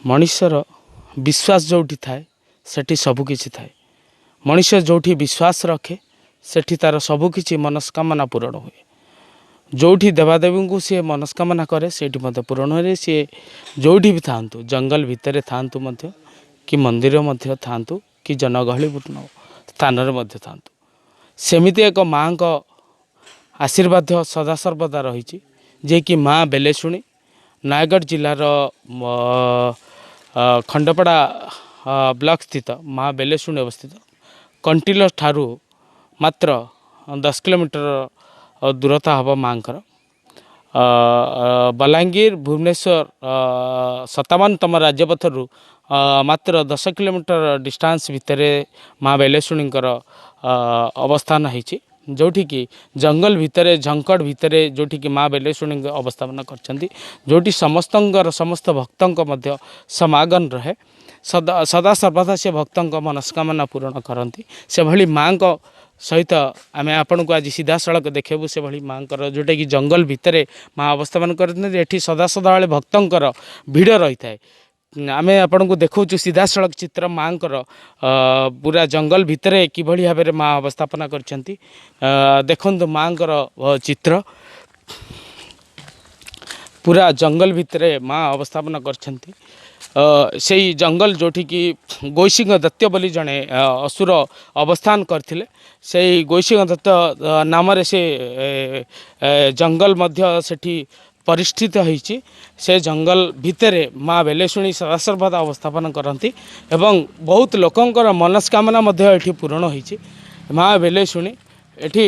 ମଣିଷର ବିଶ୍ୱାସ ଯେଉଁଠି ଥାଏ, ସେଠି ସବୁକିଛି ଥାଏ। ମଣିଷ ଯେଉଁଠି ବିଶ୍ୱାସ ରଖେ, ସେଠି ତା'ର ସବୁକିଛି ମନସ୍କାମନା ପୂରଣ ହୁଏ। ଯେଉଁଠି ଦେବାଦେବୀଙ୍କୁ ସିଏ ମନସ୍କାମନା କରେ, ସେଇଠି ମଧ୍ୟ ପୂରଣ ହୁଏ। ସିଏ ଯେଉଁଠି ବି ଥାଆନ୍ତୁ, ଜଙ୍ଗଲ ଭିତରେ ଥାଆନ୍ତୁ ମଧ୍ୟ କି ମନ୍ଦିର ମଧ୍ୟ ଥାଆନ୍ତୁ କି ଜନଗହଳିପୂର୍ଣ୍ଣ ସ୍ଥାନରେ ମଧ୍ୟ ଥାଆନ୍ତୁ, ସେମିତି ଏକ ମାଆଙ୍କ ଆଶୀର୍ବାଦ ସଦାସର୍ବଦା ରହିଛି, ଯିଏକି ମା ବେଲେଶୁଣୀ। ନୟାଗଡ଼ ଜିଲ୍ଲାର ଖଣ୍ଡପଡ଼ା ବ୍ଲକ ସ୍ଥିତ ମା ବେଲେଶୁଣୀ ଅବସ୍ଥିତ। କଣ୍ଟିଲ ଠାରୁ ମାତ୍ର 10 କିଲୋମିଟର ଦୂରତା ହେବ ମାଆଙ୍କର। ବଲାଙ୍ଗୀର ଭୁବନେଶ୍ୱର 57ତମ ରାଜ୍ୟପଥରୁ ମାତ୍ର 10 କିଲୋମିଟର ଡିଷ୍ଟାନ୍ସ ଭିତରେ ମା ବେଲେଶୁଣୀଙ୍କର ଅବସ୍ଥାନ ହେଇଛି, ଯେଉଁଠିକି ଜଙ୍ଗଲ ଭିତରେ, ଝଙ୍କଡ଼ ଭିତରେ, ଯେଉଁଠିକି ମା ବେଲେଶୁଣୀଙ୍କ ଅବସ୍ଥାପନା କରିଛନ୍ତି, ଯେଉଁଠି ସମସ୍ତଙ୍କର, ସମସ୍ତ ଭକ୍ତଙ୍କ ମଧ୍ୟ ସମାଗମ ରହେ। ସଦା ସଦା ସର୍ବଦା ସେ ଭକ୍ତଙ୍କ ମନସ୍କାମନା ପୂରଣ କରନ୍ତି। ସେଭଳି ମାଆଙ୍କ ସହିତ ଆମେ ଆପଣଙ୍କୁ ଆଜି ସିଧାସଳଖ ଦେଖେଇବୁ ସେଭଳି ମାଆଙ୍କର, ଯେଉଁଟାକି ଜଙ୍ଗଲ ଭିତରେ ମା ଅବସ୍ଥାପନ କରିଛନ୍ତି। ଏଠି ସଦା ସଦାବେଳେ ଭକ୍ତଙ୍କର ଭିଡ଼ ରହିଥାଏ। ଆମେ ଆପଣଙ୍କୁ ଦେଖାଉଛୁ ସିଧାସଳଖ ଚିତ୍ର ମାଆଙ୍କର, ପୁରା ଜଙ୍ଗଲ ଭିତରେ କିଭଳି ଭାବରେ ମା ଅବସ୍ଥାପନା କରିଛନ୍ତି। ଦେଖନ୍ତୁ ମାଆଙ୍କର ଚିତ୍ର, ପୁରା ଜଙ୍ଗଲ ଭିତରେ ମା ଅବସ୍ଥାପନା କରିଛନ୍ତି। ସେଇ ଜଙ୍ଗଲ ଯେଉଁଠିକି ଗୋଇସିଂହ ଦତ୍ତ ବୋଲି ଜଣେ ଅସୁର ଅବସ୍ଥାନ କରିଥିଲେ, ସେଇ ଗୋଇସିଂହ ଦତ୍ତ ନାମରେ ସେ ଜଙ୍ଗଲ ମଧ୍ୟ ସେଠି ପରିଷ୍ଠିତ ହେଇଛି। ସେ ଜଙ୍ଗଲ ଭିତରେ ମା ବେଲେଶୁଣୀ ସଦାସର୍ବଦା ଅବସ୍ଥାପନ କରନ୍ତି ଏବଂ ବହୁତ ଲୋକଙ୍କର ମନସ୍କାମନା ମଧ୍ୟ ଏଠି ପୂରଣ ହେଇଛି। ମା ବେଲେଶୁଣୀ ଏଠି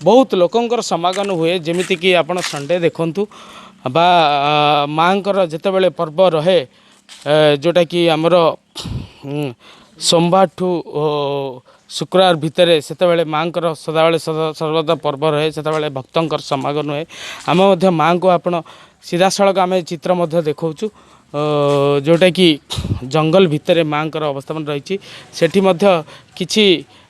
ବହୁତ ଲୋକଙ୍କର ସମାଗମ ହୁଏ। ଯେମିତିକି ଆପଣ ସଣ୍ଡେ ଦେଖନ୍ତୁ ବା ମାଆଙ୍କର ଯେତେବେଳେ ପର୍ବ ରହେ, ଯେଉଁଟାକି ଆମର ସୋମବାରଠୁ ଶୁକ୍ରବାର ଭିତରେ, ସେତେବେଳେ ମାଆଙ୍କର ସଦାବେଳେ ସଦା ସର୍ବଦା ପର୍ବ ରହେ। ସେତେବେଳେ ଭକ୍ତଙ୍କର ସମାଗମ ହୁଏ। ଆମେ ମଧ୍ୟ ମାଆଙ୍କୁ ଆପଣ ସିଧାସଳଖ ଆମେ ଚିତ୍ର ମଧ୍ୟ ଦେଖାଉଛୁ, ଯେଉଁଟାକି ଜଙ୍ଗଲ ଭିତରେ ମାଆଙ୍କର ଅବସ୍ଥାପନ ରହିଛି। ସେଠି ମଧ୍ୟ କିଛି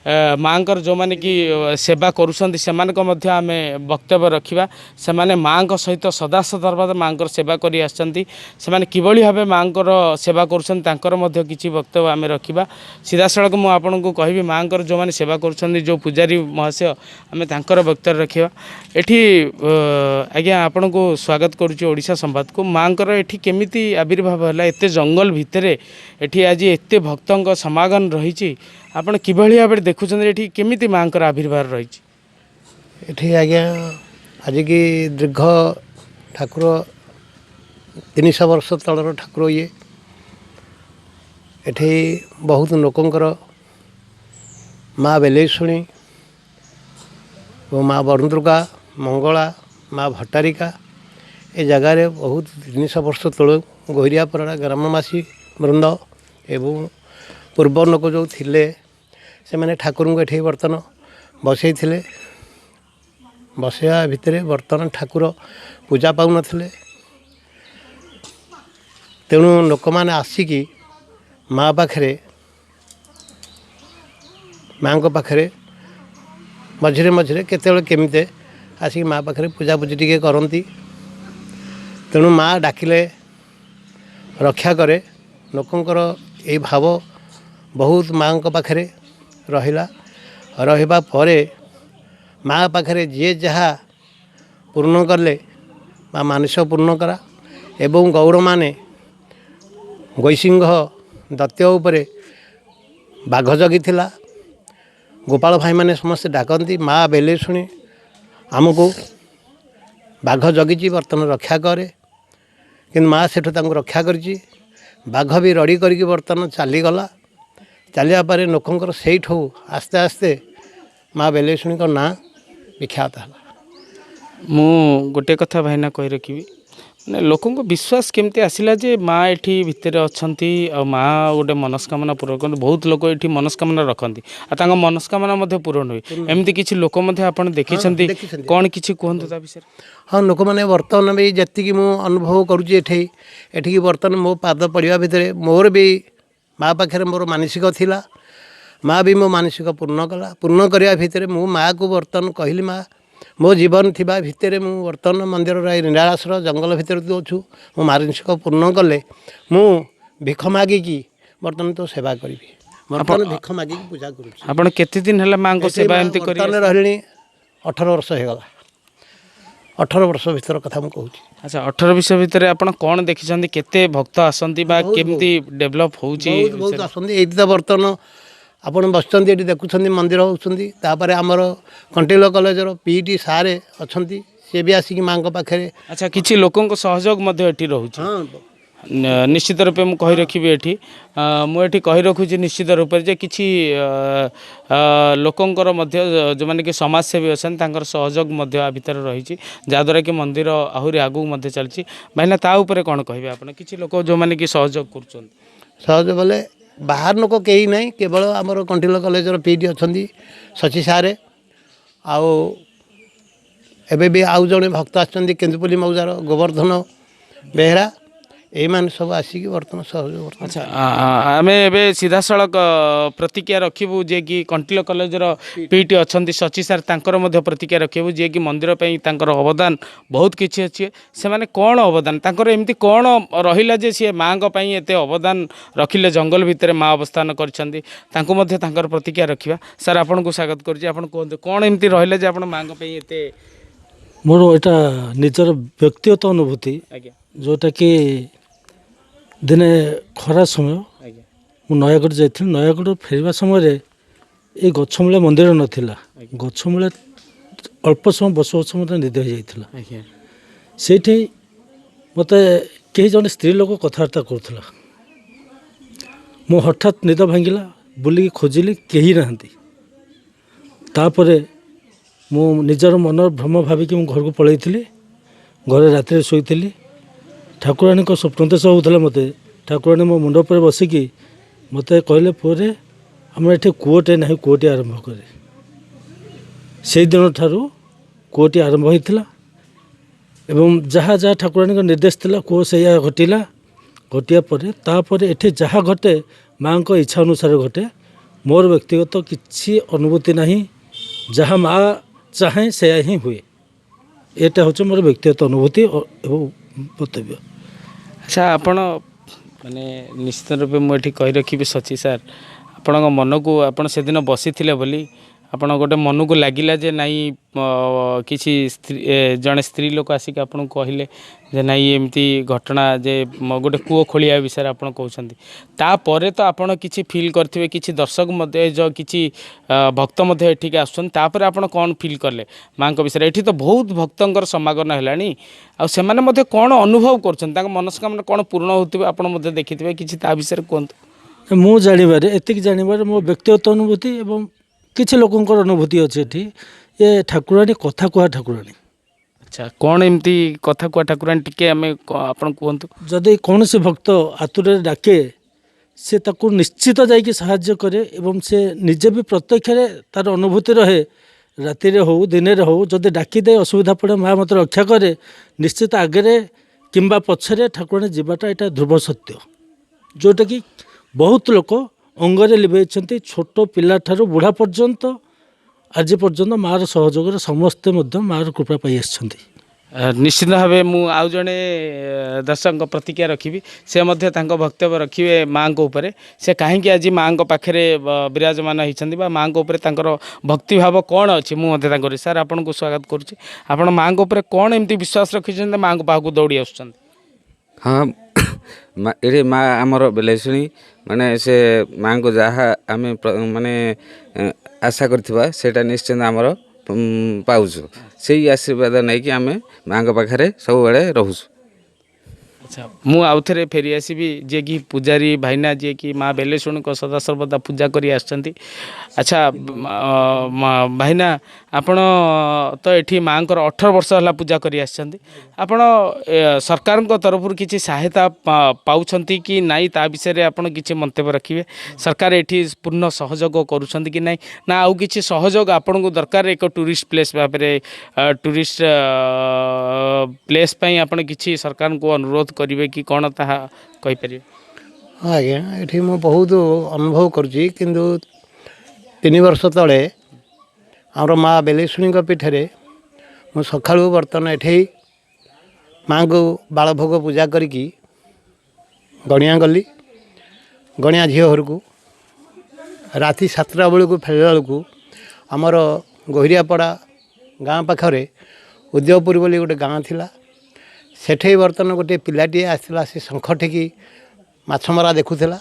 ମାଆଙ୍କର ଯେଉଁମାନେ କି ସେବା କରୁଛନ୍ତି, ସେମାନଙ୍କ ମଧ୍ୟ ଆମେ ବକ୍ତବ୍ୟ ରଖିବା। ସେମାନେ ମାଆଙ୍କ ସହିତ ସଦା ସର୍ବଦା ମାଆଙ୍କର ସେବା କରି ଆସିଛନ୍ତି। ସେମାନେ କିଭଳି ଭାବେ ମାଆଙ୍କର ସେବା କରୁଛନ୍ତି, ତାଙ୍କର ମଧ୍ୟ କିଛି ବକ୍ତବ୍ୟ ଆମେ ରଖିବା। ସିଧାସଳଖ ମୁଁ ଆପଣଙ୍କୁ କହିବି, ମାଆଙ୍କର ଯେଉଁମାନେ ସେବା କରୁଛନ୍ତି, ଯେଉଁ ପୂଜାରୀ ମହାଶୟ, ଆମେ ତାଙ୍କର ବକ୍ତବ୍ୟ ରଖିବା ଏଠି। ଆଜ୍ଞା, ଆପଣଙ୍କୁ ସ୍ୱାଗତ କରୁଛୁ ଓଡ଼ିଶା ସମ୍ବାଦକୁ। ମାଆଙ୍କର ଏଠି କେମିତି ଆବିର୍ଭାବ ହେଲା? ଏତେ ଜଙ୍ଗଲ ଭିତରେ ଏଠି ଆଜି ଏତେ ଭକ୍ତଙ୍କ ସମାଗମ ରହିଛି। ଆପଣ କିଭଳି ଭାବରେ ଦେଖୁଛନ୍ତି, ଏଠି କେମିତି ମାଆଙ୍କର ଆବିର୍ଭାବ ରହିଛି? ଏଠି ଆଜ୍ଞା, ଆଜିକି ଦୀର୍ଘ ଠାକୁର 300 ବର୍ଷ ତଳର ଠାକୁର ଇଏ। ଏଠି ବହୁତ ଲୋକଙ୍କର ମା ବେଲେଇଶୁଣୀ ଏବଂ ମା ବନଦୁର୍ଗା, ମଙ୍ଗଳା, ମା ଭଟ୍ଟାରିକା, ଏ ଜାଗାରେ ବହୁତ 300 ବର୍ଷ ତଳୁ ଗୋହିରିଆପଡ଼ା ଗ୍ରାମବାସୀ ବୃନ୍ଦ ଏବଂ ପୂର୍ବ ଲୋକ ଯେଉଁ ଥିଲେ, ସେମାନେ ଠାକୁରଙ୍କୁ ଏଠି ବର୍ତ୍ତମାନ ବସେଇଥିଲେ। ବସେଇବା ଭିତରେ ବର୍ତ୍ତମାନ ଠାକୁର ପୂଜା ପାଉନଥିଲେ। ତେଣୁ ଲୋକମାନେ ଆସିକି ମା ପାଖରେ, ମାଆଙ୍କ ପାଖରେ ମଝିରେ ମଝିରେ କେତେବେଳେ କେମିତି ଆସିକି ମା ପାଖରେ ପୂଜାପୂଜି ଟିକେ କରନ୍ତି। ତେଣୁ ମା ଡାକିଲେ ରକ୍ଷା କରେ। ଲୋକଙ୍କର ଏଇ ଭାବ ବହୁତ ମାଆଙ୍କ ପାଖରେ ରହିଲା। ରହିବା ପରେ ମା ପାଖରେ ଯିଏ ଯାହା ପୂର୍ଣ୍ଣ କଲେ ବା ମାନସିକ ପୂର୍ଣ୍ଣ କରା ଏବଂ ଗୌଡ଼ମାନେ ଗୋଇସିଂହ ଦତ୍ୟ ଉପରେ ବାଘ ଜଗିଥିଲା। ଗୋପାଳ ଭାଇମାନେ ସମସ୍ତେ ଡାକନ୍ତି, ମା ବେଲେଶୁଣୀ ଆମକୁ ବାଘ ଜଗିଛି, ବର୍ତ୍ତମାନ ରକ୍ଷା କରେ। କିନ୍ତୁ ମା ସେଠୁ ତାଙ୍କୁ ରକ୍ଷା କରିଛି। ବାଘ ବି ରଡ଼ି କରିକି ବର୍ତ୍ତମାନ ଚାଲିଗଲା। ଚାଲିବା ପରେ ଲୋକଙ୍କର ସେଇଠୁ ଆସ୍ତେ ଆସ୍ତେ ମା ବେଲେଶୁଣୀଙ୍କ ନାଁ ବିଖ୍ୟାତ ହେଲା। ମୁଁ ଗୋଟେ କଥା ଭାଇନା କହି ରଖିବି, ମାନେ ଲୋକଙ୍କ ବିଶ୍ୱାସ କେମିତି ଆସିଲା ଯେ ମା ଏଠି ଭିତରେ ଅଛନ୍ତି ଆଉ ମା ଗୋଟେ ମନସ୍କାମନା ପୂରଣ କରନ୍ତି? ବହୁତ ଲୋକ ଏଠି ମନସ୍କାମନା ରଖନ୍ତି ଆଉ ତାଙ୍କ ମନସ୍କାମନା ମଧ୍ୟ ପୂରଣ ହୁଏ। ଏମିତି କିଛି ଲୋକ ମଧ୍ୟ ଆପଣ ଦେଖିଛନ୍ତି? ଦେଖିଛନ୍ତି। କ'ଣ କିଛି କୁହନ୍ତୁ ତା ବିଷୟରେ। ହଁ, ଲୋକମାନେ ବର୍ତ୍ତମାନ ବି ଯେତିକି ମୁଁ ଅନୁଭବ କରୁଛି ଏଠି, ଏଠିକି ବର୍ତ୍ତମାନ ମୋ ପାଦ ପଡ଼ିବା ଭିତରେ ମୋର ବି ମା ପାଖରେ ମୋର ମାନସିକ ଥିଲା। ମା ବି ମୋ ମାନସିକ ପୂର୍ଣ୍ଣ କଲା। ପୂର୍ଣ୍ଣ କରିବା ଭିତରେ ମୁଁ ମାଆକୁ ବର୍ତ୍ତମାନ କହିଲି, ମା, ମୋ ଜୀବନ ଥିବା ଭିତରେ ମୁଁ ବର୍ତ୍ତମାନ ମନ୍ଦିରର ଏଇ ନୀଳାଚଳ ଜଙ୍ଗଲ ଭିତରେ ତୁ ଅଛୁ। ମୁଁ ମାନସିକ ପୂର୍ଣ୍ଣ କଲେ ମୁଁ ଭିଖ ମାଗିକି ବର୍ତ୍ତମାନ ତୋ ସେବା କରିବି। ବର୍ତ୍ତମାନ ଭିଖ ମାଗିକି ପୂଜା କରୁଛି। ଆପଣ କେତେ ଦିନ ହେଲା ମାଆଙ୍କ ସେବା ଏମିତି କରି ବର୍ତ୍ତମାନ ରହିଲିଣି 18 ବର୍ଷ ହେଇଗଲା। 18 ବର୍ଷ ଭିତର କଥା ମୁଁ କହୁଛି। ଆଚ୍ଛା, 18 ବର୍ଷ ଭିତରେ ଆପଣ କ'ଣ ଦେଖିଛନ୍ତି? କେତେ ଭକ୍ତ ଆସନ୍ତି ବା କେମିତି ଡେଭଲପ୍ ହେଉଛି? ବହୁତ ବହୁତ ଆସନ୍ତି। ଏଇଠି ତ ବର୍ତ୍ତମାନ ଆପଣ ବସିଛନ୍ତି, ଏଠି ଦେଖୁଛନ୍ତି ମନ୍ଦିର ହେଉଛନ୍ତି। ତାପରେ ଆମର କଣ୍ଟିଲୋ କଲେଜର ପିଇଟି ସାରେ ଅଛନ୍ତି, ସିଏ ବି ଆସିକି ମାଆଙ୍କ ପାଖରେ। ଆଚ୍ଛା, କିଛି ଲୋକଙ୍କ ସହଯୋଗ ମଧ୍ୟ ଏଠି ରହୁଛି? ହଁ। ନିଶ୍ଚିତ ରୂପେ ମୁଁ କହି ରଖିବି ଏଠି, ମୁଁ ଏଠି କହି ରଖୁଛି ନିଶ୍ଚିତ ରୂପରେ ଯେ କିଛି ଲୋକଙ୍କର ମଧ୍ୟ, ଯେଉଁମାନେ କି ସମାଜସେବୀ ଅଛନ୍ତି, ତାଙ୍କର ସହଯୋଗ ମଧ୍ୟ ଆ ଭିତରେ ରହିଛି, ଯାହାଦ୍ୱାରା କି ମନ୍ଦିର ଆହୁରି ଆଗକୁ ମଧ୍ୟ ଚାଲିଛି। ଭାଇନା, ତା ଉପରେ କ'ଣ କହିବେ ଆପଣ? କିଛି ଲୋକ ଯେଉଁମାନେ କି ସହଯୋଗ କରୁଛନ୍ତି? ସହଜ ବୋଲେ ବାହାର ଲୋକ କେହି ନାହିଁ, କେବଳ ଆମର କଣ୍ଟିଲୋ କଲେଜର ପିଇଟି ଅଛନ୍ତି ସଚି ସାରେ। ଆଉ ଏବେ ବି ଆଉ ଜଣେ ଭକ୍ତ ଆସିଛନ୍ତି କେନ୍ଦୁପଲ୍ଲୀ ମୌଜାର ଗୋବର୍ଦ୍ଧନ ବେହେରା। ଏଇମାନେ ସବୁ ଆସିକି ବର୍ତ୍ତମାନ ସହଯୋଗ କରୁଛନ୍ତି। ଆଚ୍ଛା, ଆମେ ଏବେ ସିଧାସଳଖ ପ୍ରତିକ୍ରିୟା ରଖିବୁ, ଯିଏକି କଣ୍ଟିଲୋ କଲେଜର ପିଇଟି ଅଛନ୍ତି ସଚି ସାର୍, ତାଙ୍କର ମଧ୍ୟ ପ୍ରତିକ୍ରିୟା ରଖିବୁ, ଯିଏକି ମନ୍ଦିର ପାଇଁ ତାଙ୍କର ଅବଦାନ ବହୁତ କିଛି ଅଛି। ସେମାନେ କ'ଣ ଅବଦାନ ତାଙ୍କର ଏମିତି କ'ଣ ରହିଲା ଯେ ସିଏ ମାଆଙ୍କ ପାଇଁ ଏତେ ଅବଦାନ ରଖିଲେ? ଜଙ୍ଗଲ ଭିତରେ ମା ଅବସ୍ଥାନ କରିଛନ୍ତି। ତାଙ୍କୁ ମଧ୍ୟ ତାଙ୍କର ପ୍ରତିକ୍ରିୟା ରଖିବା। ସାର୍, ଆପଣଙ୍କୁ ସ୍ୱାଗତ କରୁଛି। ଆପଣ କୁହନ୍ତୁ, କ'ଣ ଏମିତି ରହିଲା ଯେ ଆପଣ ମାଆଙ୍କ ପାଇଁ ଏତେ? ମୋର ଏଇଟା ନିଜର ବ୍ୟକ୍ତିଗତ ଅନୁଭୂତି, ଯେଉଁଟାକି ଦିନେ ଖରା ସମୟ, ମୁଁ ନୟାଗଡ଼ ଯାଇଥିଲି। ନୟାଗଡ଼ ଫେରିବା ସମୟରେ ଏଇ ଗଛ ମୂଳେ ମନ୍ଦିର ନଥିଲା। ଗଛ ମୂଳେ ଅଳ୍ପ ସମୟ ବସୁ ବସୁ ମୋତେ ନିଦ ହେଇଯାଇଥିଲା। ସେଇଠି ମୋତେ କେହି ଜଣେ ସ୍ତ୍ରୀ ଲୋକ କଥାବାର୍ତ୍ତା କରୁଥିଲା। ମୁଁ ହଠାତ୍ ନିଦ ଭାଙ୍ଗିଲା, ବୁଲିକି ଖୋଜିଲି, କେହି ନାହାନ୍ତି। ତାପରେ ମୁଁ ନିଜର ମନର ଭ୍ରମ ଭାବିକି ମୁଁ ଘରକୁ ପଳେଇଥିଲି। ଘରେ ରାତିରେ ଶୋଇଥିଲି। ଠାକୁରାଣୀଙ୍କ ସ୍ୱପ୍ନଦେଶ ହେଉଥିଲା ମୋତେ। ଠାକୁରାଣୀ ମୋ ମୁଣ୍ଡ ଉପରେ ବସିକି ମୋତେ କହିଲେ, "ପୁଅରେ, ଆମର ଏଠି କୂଅଟେ ନାହିଁ, କୂଅଟି ଆରମ୍ଭ କରେ।" ସେଇଦିନ ଠାରୁ କୂଅଟି ଆରମ୍ଭ ହୋଇଥିଲା ଏବଂ ଯାହା ଯାହା ଠାକୁରାଣୀଙ୍କ ନିର୍ଦ୍ଦେଶ ଥିଲା, କୂଅ ସେଇଆ ଘଟିଲା। ଘଟିବା ପରେ ତାପରେ ଏଠି ଯାହା ଘଟେ, ମାଆଙ୍କ ଇଚ୍ଛା ଅନୁସାରେ ଘଟେ। ମୋର ବ୍ୟକ୍ତିଗତ କିଛି ଅନୁଭୂତି ନାହିଁ। ଯାହା ମା ଚାହେଁ, ସେୟା ହିଁ ହୁଏ। ଏଇଟା ହେଉଛି ମୋର ବ୍ୟକ୍ତିଗତ ଅନୁଭୂତି ଏବଂ ବକ୍ତବ୍ୟ। ଆଚ୍ଛା, ଆପଣ ମାନେ ନିଶ୍ଚିତ ରୂପେ ମୁଁ ଏଠି କହି ରଖିବି, ସଚି ସାର୍, ଆପଣଙ୍କ ମନକୁ ଆପଣ ସେଦିନ ବସିଥିଲେ ବୋଲି ଆପଣ ଗୋଟେ ମନକୁ ଲାଗିଲା ଯେ ନାଇଁ, କିଛି ସ୍ତ୍ରୀ, ଜଣେ ସ୍ତ୍ରୀ ଲୋକ ଆସିକି ଆପଣଙ୍କୁ କହିଲେ ଯେ ନାଇଁ, ଏମିତି ଘଟଣା ଯେ ଗୋଟେ କୂଅ ଖୋଳିବା ବିଷୟରେ ଆପଣ କହୁଛନ୍ତି। ତାପରେ ତ ଆପଣ କିଛି ଫିଲ୍ କରିଥିବେ। କିଛି ଦର୍ଶକ ମଧ୍ୟ, ଏ ଯେଉଁ କିଛି ଭକ୍ତ ମଧ୍ୟ ଏଠିକି ଆସୁଛନ୍ତି। ତାପରେ ଆପଣ କ'ଣ ଫିଲ୍ କଲେ ମାଆଙ୍କ ବିଷୟରେ? ଏଠି ତ ବହୁତ ଭକ୍ତଙ୍କର ସମାଗମ ହେଲାଣି, ଆଉ ସେମାନେ ମଧ୍ୟ କ'ଣ ଅନୁଭବ କରୁଛନ୍ତି? ତାଙ୍କ ମନସ୍କାମନା କ'ଣ ପୂର୍ଣ୍ଣ ହେଉଥିବେ, ଆପଣ ମଧ୍ୟ ଦେଖିଥିବେ। କିଛି ତା ବିଷୟରେ କୁହନ୍ତୁ। ମୁଁ ଜାଣିବାରେ, ଏତିକି ଜାଣିବାରେ, ମୋ ବ୍ୟକ୍ତିଗତ ଅନୁଭୂତି ଏବଂ କିଛି ଲୋକଙ୍କର ଅନୁଭୂତି ଅଛି, ଏଠି ଏ ଠାକୁରାଣୀ କଥା କୁହା ଠାକୁରାଣୀ। ଆଚ୍ଛା, କ'ଣ ଏମିତି କଥା କୁହା ଠାକୁରାଣୀ? ଟିକେ ଆମେ ଆପଣ କୁହନ୍ତୁ। ଯଦି କୌଣସି ଭକ୍ତ ଆତୁରରେ ଡାକେ, ସେ ତାକୁ ନିଶ୍ଚିତ ଯାଇକି ସାହାଯ୍ୟ କରେ ଏବଂ ସେ ନିଜେ ବି ପ୍ରତ୍ୟକ୍ଷରେ ତାର ଅନୁଭୂତି ରହେ। ରାତିରେ ହଉ, ଦିନରେ ହଉ, ଯଦି ଡାକିଦେଏ, ଅସୁବିଧା ପଡ଼େ, ମା ମୋତେ ରକ୍ଷା କରେ। ନିଶ୍ଚିତ ଆଗରେ କିମ୍ବା ପଛରେ ଠାକୁରାଣୀ ଯିବାଟା ଏଇଟା ଧ୍ରୁବ ସତ୍ୟ, ଯେଉଁଟାକି ବହୁତ ଲୋକ ଅଙ୍ଗରେ ଲିଭେଇଛନ୍ତି। ଛୋଟ ପିଲାଠାରୁ ବୁଢ଼ା ପର୍ଯ୍ୟନ୍ତ ଆଜି ପର୍ଯ୍ୟନ୍ତ ମାଆର ସହଯୋଗରେ ସମସ୍ତେ ମଧ୍ୟ ମାଆର କୃପା ପାଇ ଆସିଛନ୍ତି। ନିଶ୍ଚିତ ଭାବେ ମୁଁ ଆଉ ଜଣେ ଦର୍ଶକଙ୍କ ପ୍ରତିକ୍ରିୟା ରଖିବି। ସେ ମଧ୍ୟ ତାଙ୍କ ବକ୍ତବ୍ୟ ରଖିବେ ମାଆଙ୍କ ଉପରେ, ସେ କାହିଁକି ଆଜି ମାଆଙ୍କ ପାଖରେ ବିରାଜମାନ ହେଇଛନ୍ତି ବା ମାଆଙ୍କ ଉପରେ ତାଙ୍କର ଭକ୍ତିଭାବ କ'ଣ ଅଛି। ମୁଁ ମଧ୍ୟ ତାଙ୍କର, ସାର୍, ଆପଣଙ୍କୁ ସ୍ୱାଗତ କରୁଛି। ଆପଣ ମାଆଙ୍କ ଉପରେ କ'ଣ ଏମିତି ବିଶ୍ୱାସ ରଖିଛନ୍ତି, ମାଆଙ୍କ ପାଖକୁ ଦୌଡ଼ି ଆସୁଛନ୍ତି? ହଁ, ଏଠି ମା ଆମର ବେଲେଶୁଣୀ, ମାନେ ସେ ମାଆଙ୍କୁ ଯାହା ଆମେ ମାନେ ଆଶା କରିଥିବା, ସେଇଟା ନିଶ୍ଚିନ୍ତ ଆମର ପାଉଛୁ। ସେଇ ଆଶୀର୍ବାଦ ନେଇକି ଆମେ ମାଆଙ୍କ ପାଖରେ ସବୁବେଳେ ରହୁଛୁ। ଆଚ୍ଛା, ମୁଁ ଆଉ ଥରେ ଫେରି ଆସିବି, ଯିଏକି ପୂଜାରୀ ଭାଇନା, ଯିଏକି ମା ବେଲେଶୁଣୀଙ୍କ ସଦାସର୍ବଦା ପୂଜା କରି ଆସିଛନ୍ତି। ଆଚ୍ଛା ଭାଇନା, ଆପଣ ତ ଏଠି ମାଆଙ୍କର 18 ବର୍ଷ ହେଲା ପୂଜା କରି ଆସିଛନ୍ତି। ଆପଣ ସରକାରଙ୍କ ତରଫରୁ କିଛି ସହାୟତା ପାଉଛନ୍ତି କି ନାଇଁ, ତା ବିଷୟରେ ଆପଣ କିଛି ମନ୍ତବ୍ୟ ରଖିବେ? ସରକାର ଏଠି ପୂର୍ଣ୍ଣ ସହଯୋଗ କରୁଛନ୍ତି କି ନାହିଁ, ନା ଆଉ କିଛି ସହଯୋଗ ଆପଣଙ୍କୁ ଦରକାର ଏକ ଟୁରିଷ୍ଟ ପ୍ଲେସ୍ ଭାବରେ? ଟୁରିଷ୍ଟ ପ୍ଲେସ୍ ପାଇଁ ଆପଣ କିଛି ସରକାରଙ୍କୁ ଅନୁରୋଧ କରିବେ କି କ'ଣ, ତାହା କହିପାରିବେ? ହଁ ଆଜ୍ଞା, ଏଠି ମୁଁ ବହୁତ ଅନୁଭବ କରୁଛି। କିନ୍ତୁ 3 ବର୍ଷ ତଳେ ଆମର ମା ବେଲେଶୁଣୀଙ୍କ ପୀଠରେ ମୁଁ ସକାଳୁ ବର୍ତ୍ତମାନ ଏଠି ମାଆଙ୍କୁ ବାଳଭୋଗ ପୂଜା କରିକି ଗଣିଆ ଗଲି, ଗଣିଆ ଝିଅ ଘରକୁ। ରାତି 7ଟା ବେଳକୁ ଫେରିଲା ବେଳକୁ ଆମର ଗୋହିରିଆପଡ଼ା ଗାଁ ପାଖରେ ଉଦୟପୁର ବୋଲି ଗୋଟେ ଗାଁ ଥିଲା। ସେଠି ବର୍ତ୍ତମାନ ଗୋଟିଏ ପିଲାଟିଏ ଆସିଥିଲା, ସେ ଶଙ୍ଖ ଟେକି ମାଛ ମରା ଦେଖୁଥିଲା।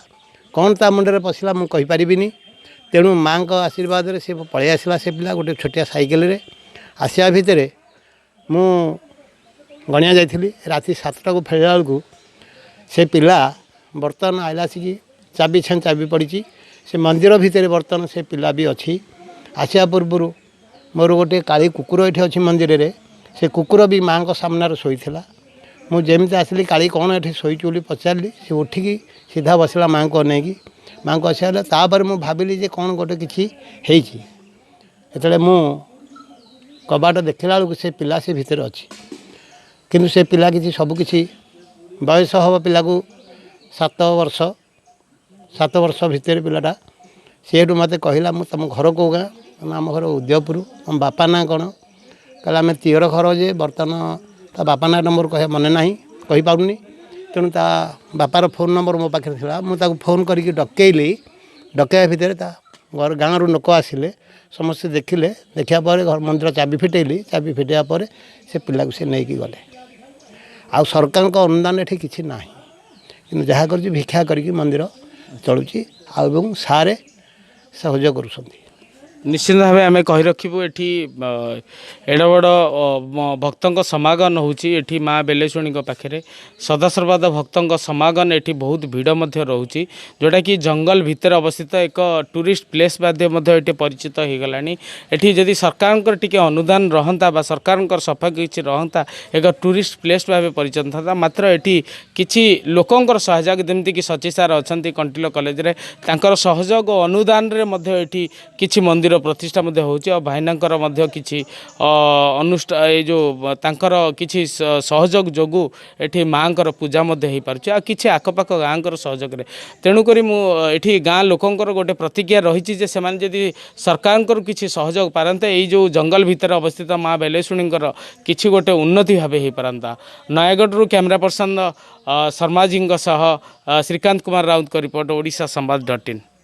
କ'ଣ ତା ମୁଣ୍ଡରେ ପଶିଲା ମୁଁ କହିପାରିବିନି। ତେଣୁ ମାଆଙ୍କ ଆଶୀର୍ବାଦରେ ସେ ପଳେଇ ଆସିଲା। ସେ ପିଲା ଗୋଟେ ଛୋଟିଆ ସାଇକେଲରେ ଆସିବା ଭିତରେ ମୁଁ ଗଣିଆ ଯାଇଥିଲି। ରାତି 7ଟାକୁ ଫେରିଲା ବେଳକୁ ସେ ପିଲା ବର୍ତ୍ତମାନ ଆଇଲା ଆସିକି ଚାବି ଛାଁ ଚାବି ପଡ଼ିଛି ସେ ମନ୍ଦିର ଭିତରେ। ବର୍ତ୍ତମାନ ସେ ପିଲା ବି ଅଛି। ଆସିବା ପୂର୍ବରୁ ମୋର ଗୋଟିଏ କାଳି କୁକୁର ଏଠି ଅଛି ମନ୍ଦିରରେ, ସେ କୁକୁର ବି ମାଆଙ୍କ ସାମ୍ନାରେ ଶୋଇଥିଲା। ମୁଁ ଯେମିତି ଆସିଲି, କାଳି କ'ଣ ଏଠି ଶୋଇଛୁ ବୋଲି ପଚାରିଲି। ସେ ଉଠିକି ସିଧା ବସିଲା ମାଆଙ୍କୁ ଅନେଇକି। ମାଆଙ୍କୁ ଆସିଲା ତାପରେ ମୁଁ ଭାବିଲି ଯେ କ'ଣ ଗୋଟେ କିଛି ହେଇଛି। ଯେତେବେଳେ ମୁଁ କବାଟ ଦେଖିଲା ବେଳକୁ ସେ ପିଲା ସେ ଭିତରେ ଅଛି। କିନ୍ତୁ ସେ ପିଲା କିଛି ସବୁକିଛି ବୟସ ହେବ ପିଲାକୁ 7 ବର୍ଷ, 7 ବର୍ଷ ଭିତରେ ପିଲାଟା। ସେଇଠୁ ମୋତେ କହିଲା, ମୁଁ ତୁମ ଘର କେଉଁ ଗାଁ? ଆମ ଘର ଉଦୟପୁର। ତମ ବାପା ନାଁ କ'ଣ? କହିଲା, ଆମେ ତିଅର ଘର ଯେ ବର୍ତ୍ତମାନ ତା ବାପା ନାଁଟା ମୋର କହିବା ମନେ ନାହିଁ, କହିପାରୁନି। ତେଣୁ ତା ବାପାର ଫୋନ୍ ନମ୍ବର ମୋ ପାଖରେ ଥିଲା, ମୁଁ ତାକୁ ଫୋନ୍ କରିକି ଡକେଇଲି। ଡକେଇବା ଭିତରେ ତା ଘର ଗାଁରୁ ଲୋକ ଆସିଲେ, ସମସ୍ତେ ଦେଖିଲେ। ଦେଖିବା ପରେ ଘର ମନ୍ଦିର ଚାବି ଫିଟେଇଲି। ଚାବି ଫିଟେଇବା ପରେ ସେ ପିଲାକୁ ସେ ନେଇକି ଗଲେ। ଆଉ ସରକାରଙ୍କ ଅନୁଦାନ ଏଠି କିଛି ନାହିଁ, କିନ୍ତୁ ଯାହା କରୁଛି ଭିକ୍ଷା କରିକି ମନ୍ଦିର ଚଳୁଛି ଆଉ ଏବଂ ସାରେ ସହଯୋଗ କରୁଛନ୍ତି। ନିଶ୍ଚିନ୍ତ ଭାବେ ଆମେ କହି ରଖିବୁ, ଏଠି ଏଡ଼େ ବଡ଼ ଭକ୍ତଙ୍କ ସମାଗମ ହେଉଛି ଏଠି ମା ବେଲେଶୁଣୀଙ୍କ ପାଖରେ। ସଦାସର୍ବଦା ଭକ୍ତଙ୍କ ସମାଗମ, ଏଠି ବହୁତ ଭିଡ଼ ମଧ୍ୟ ରହୁଛି, ଯେଉଁଟାକି ଜଙ୍ଗଲ ଭିତରେ ଅବସ୍ଥିତ ଏକ ଟୁରିଷ୍ଟ ପ୍ଲେସ୍ ବାଧ୍ୟ ମଧ୍ୟ ଏଠି ପରିଚିତ ହୋଇଗଲାଣି। ଏଠି ଯଦି ସରକାରଙ୍କର ଟିକେ ଅନୁଦାନ ରହନ୍ତା ବା ସରକାରଙ୍କର ସଫା କିଛି ରହନ୍ତା, ଏକ ଟୁରିଷ୍ଟ ପ୍ଲେସ୍ ଭାବେ ପରିଚିତ ଥାନ୍ତା। ମାତ୍ର ଏଠି କିଛି ଲୋକଙ୍କର ସହଯୋଗ, ଯେମିତିକି ସଚି ସାର୍ ଅଛନ୍ତି କଣ୍ଟିଲୋ କଲେଜରେ, ତାଙ୍କର ସହଯୋଗ ଓ ଅନୁଦାନରେ ମଧ୍ୟ ଏଠି କିଛି ମନ୍ଦିର ପ୍ରତିଷ୍ଠା ମଧ୍ୟ ହେଉଛି। ଆଉ ଭାଇନାଙ୍କର ମଧ୍ୟ କିଛି ଏଇ ଯେଉଁ ତାଙ୍କର କିଛି ସହଯୋଗ ଯୋଗୁଁ ଏଠି ମାଆଙ୍କର ପୂଜା ମଧ୍ୟ ହେଇପାରୁଛି, ଆଉ କିଛି ଆଖପାଖ ଗାଁଙ୍କର ସହଯୋଗରେ। ତେଣୁକରି ମୁଁ ଏଠି ଗାଁ ଲୋକଙ୍କର ଗୋଟେ ପ୍ରତିକ୍ରିୟା ରହିଛି ଯେ ସେମାନେ ଯଦି ସରକାରଙ୍କର କିଛି ସହଯୋଗ ପାରନ୍ତେ, ଏଇ ଯେଉଁ ଜଙ୍ଗଲ ଭିତରେ ଅବସ୍ଥିତ ମା ବେଲେଶୁଣୀଙ୍କର କିଛି ଗୋଟେ ଉନ୍ନତି ଭାବେ ହେଇପାରନ୍ତା। ନୟାଗଡ଼ରୁ କ୍ୟାମେରା ପର୍ସନ ଶର୍ମାଜୀଙ୍କ ସହ ଶ୍ରୀକାନ୍ତ କୁମାର ରାଉତଙ୍କ ରିପୋର୍ଟ, ଓଡ଼ିଶା ସମ୍ବାଦ .ଇନ୍।